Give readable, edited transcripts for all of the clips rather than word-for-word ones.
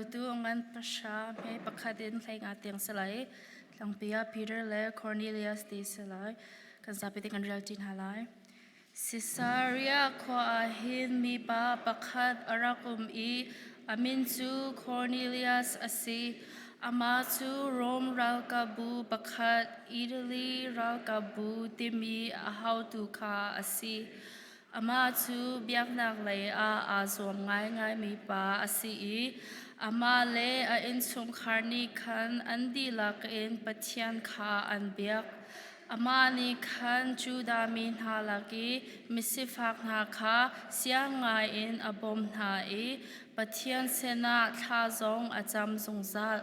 Lamkaltu ngan pahra hme pakhat in 15 tiang si lai. Tlangpi ah Peter le Cornelius ti si lai. Kan zapi te kan rel ṭi hna lai. Sisaria khua ah hin mipa pakhat a rak um i a min cu Cornelius a si. Amah cu Rom ralkapbu pakhat Italy ralkapbu timi a haotu kha a si. Amah cu biaknak lei ah aa zuam ngaingaimi pa a si i amah le a innchungkhar nih khan an dihlak in Pathian kha an biak. Amah nih khan Judah mi hna lak i misifak hna kha siang ngaiin a bawmh hna i Pathian sinah thla zong a cam zungzal.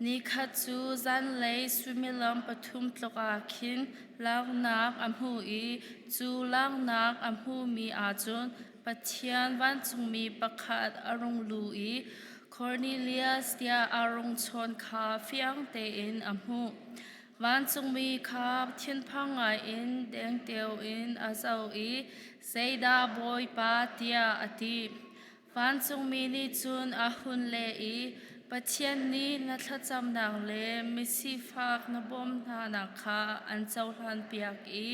Nikhat cu zanlei suimilam pathum tluk ah khin langhnak a hmu i cu langhnak a hmumi ahcun Pathian vancungmi pakhat a rung lu i Kornelias tiah a rung chawn kha fiang tein a hmuh. Vancungmi kha thinphang ngaiin dengteo in a zoh i zeidah Bawipa tiah a ti. Vancungmi nih cun a hun leh i Pathian nih na thlacamnak le misifak na bawmh hnanak kha an cohlanpiak i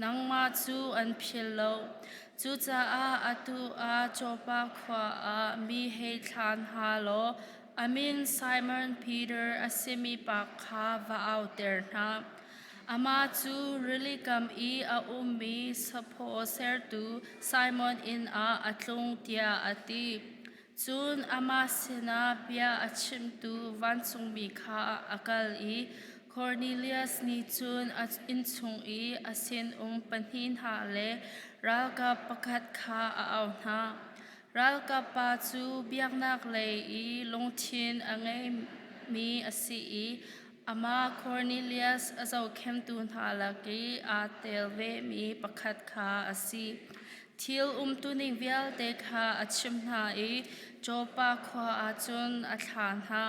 nangmah cu an philh lo. Cucaah atu ah Joppa khua ah mi hei thla hna law a min Simon Peter a simi pa kha va auter hna. Amah cu rili kam i a ummi saphaw sertu Simon inn ah a tlung tiah a ti. Cun amah sinah bia a chimtu vancungmi kha a kal i Kornelias nih cun a innchung i a sinum pahnih hna le ralkap pakhat kha a auh hna. Ralkap pa cu biaknak lei i lungthin a ngeimi a si i amah Kornelias a zohkhenhtu hna lak i aa tel vemi pakhat kha a si. Thil umtuning vialte kha a chimh hna i Joppa khua ah cun a thlah hna.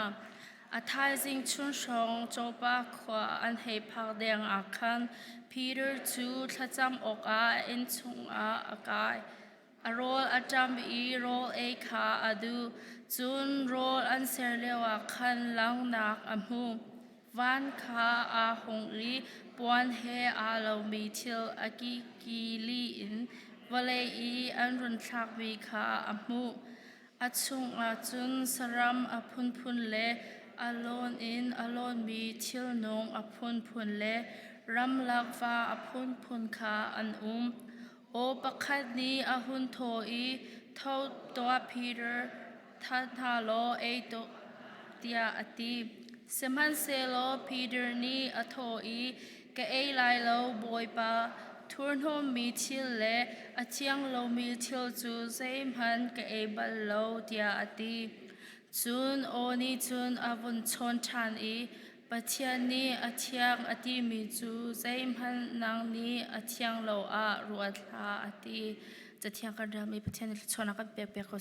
A thaizing chun hrawng Joppa khua an hei phak deng ah khan Peter cu thlacam awkah inn chungah a kai. A rawl a ṭam i rawl ei kha a duh. Cun rawl an ser lioah khan langhnak a hmu. Van kha aa hung i puan he aa lomi thil a kikili in vawlei i an run thlakmi kha a hmuh. A chungah cun saram a phunphun le a lawn in a lawnmi thilnung a phunphun le ramlak va a phunphun kha an um. Aw pakhat nih a hun thawh i, "Tho tuah Peter, that hna law ei tuah," tiah a ti. Sihmanhsehlaw Peter nih a thawh i, "Ka ei lai lo, Bawipa. Thurhnawmmi thil le a thiang lomi thil cu zeihmanh ka ei bal lo," tiah a ti. Cun aw nih cun a vun chawn ṭhan i, Pathian nih a thiang a timi cu zeihmanh nang nih a thiang lo ah ruat hlah a ti. Cathiang kan relmi Pathian nih thluachuahnak kan pek piak ko.